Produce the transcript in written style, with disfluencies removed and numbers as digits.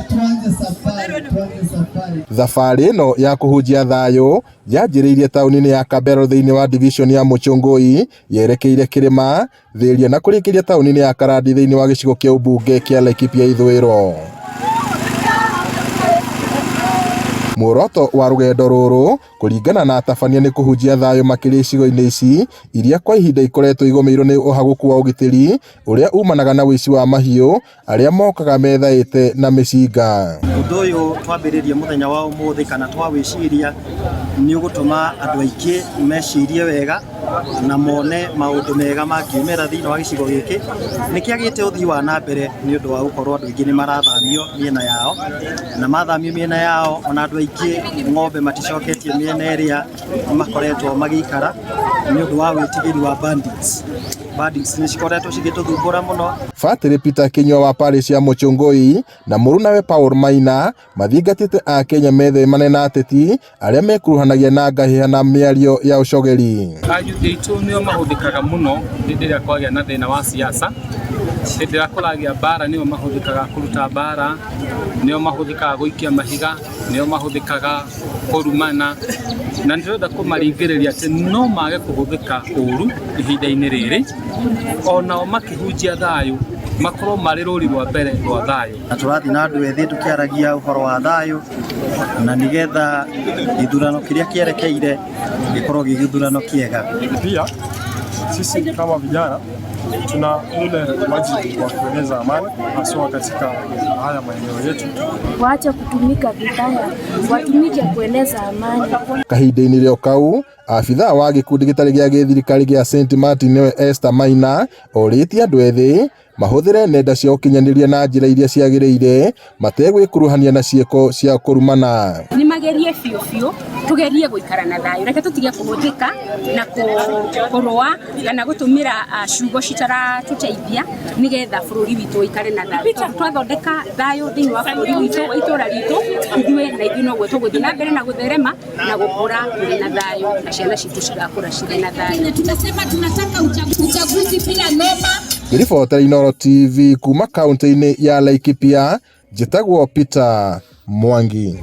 Tuanze safari, tuanze safari. Thabarĩ ĩno ya kũhunjia thayũ yanjĩrĩirie taũni-inĩ ya Kabero thĩinĩ wa division ya Muchungui, yerekeire Kĩrĩma, Thĩria na kũrĩkĩria taũni-inĩ ya Karandi thĩinĩ wa gĩcigo kĩa ũmbunge kĩa Laikipia Ithũĩro. Muoroto wa rũgendo rũrũ kũringana na atabania nĩ kũhunjia thayũ makĩria icigo-inĩ ici iria kwa ihinda ikoretwo igũmĩirwo nĩ ũhagũku wa ũgitĩri ũrĩa umanaga na ũici wa mahiũ arĩa mokaga methaĩte na mĩcinga. Ũndũ ũyũ twambĩrĩria mũthenya wa ũmũthĩ kana twawĩciria nĩ ũgũtũma andũ aingĩ mecirie wega na mone maũndũ mega mangiumĩra thĩinĩ wa gĩcigo gĩkĩ. Nĩ kĩagĩte ũthii wa na mbere nĩ ũndũ wa gũkorwo andũ aingĩ nĩ marathamio mĩena yao, na mathamio mĩena yao ona andũ aingĩ ng'ombe maticoketie mĩena ĩrĩa makoretwo magĩikara nĩ ũndũ wa wĩtigĩri wa bandits. Bandits nĩ cikoretwo cigĩtũthumbũra mũno. Batĩrĩ Peter Kinyua wa parish ya Muchungui na mũrunawe Paul Maina mathingatĩte Akenya methemane na ateti arĩa mekuruhanagia na ngahĩha na mĩario ya ũcogeri. Ayuthi aitũ nĩo mahũthĩkaga mũno hĩndĩ ĩrĩa kwagĩa na thĩna wa siasa, hĩndĩ ĩrĩa kũragĩa mbara nĩo mahũthĩkaga kũruta mbara, nĩo mahũthĩkaga gũikia mahiga, nĩo mahũthĩkaga kũrumana, na nĩ tũrenda kũmaringĩrĩria atĩ no mage kũhũthĩka ũru ihinda-inĩ rĩrĩ, onao makĩhunjia thayũ makorwo marĩ rũri rwa mbere rwa thayũ. Na tũrathiĩ na andũ ethĩ tũkĩaragia ũhoro wa thayũ na nĩgetha gĩthurano kĩrĩa kĩerekeire gĩkorwo gĩ gĩthurano kĩega. Pia sisi kama vijana tuna ule wajibu wa kueneza amani haswa katika haya maeneo yetu. Waache kutumika vibaya, watumike kueneza amani. Kahinda-inĩ rĩo kau, abithaa wa gĩkundi gĩtarĩ gĩa gĩthirikari gĩa St Martin nĩwe Esther Maina orĩtie andũ ethĩ mahũthĩre nenda cia ũkinyanĩria na njĩra iria ciagĩrĩire mategwĩkuruhania na ciĩko cia kũrumana. Nĩ magerie biũ biũ, tugerie gũikara na thayũ, reke tũtige kũhũthĩka na kũrũa kana gũtũmĩra ciugo citaratũteithia nĩgetha bũrũri witũ ũikare na thayũ. Tondũ twathondeka thayũ thĩinĩ wa bũrũri witũ wa itũra ritũ, ithuĩ na ithuĩ noguo tũgũthiĩ na mbere na gũtherema na gũkũra tũrĩ na thayũ na ciana citũ cigakũra cirĩ na thayũ. Tunasema tunataka uchaguzi bila noma. Ngĩribotera Inooro TV kuma kaunti-inĩ ya Laikipia, njĩtagwo Peter Mwangi.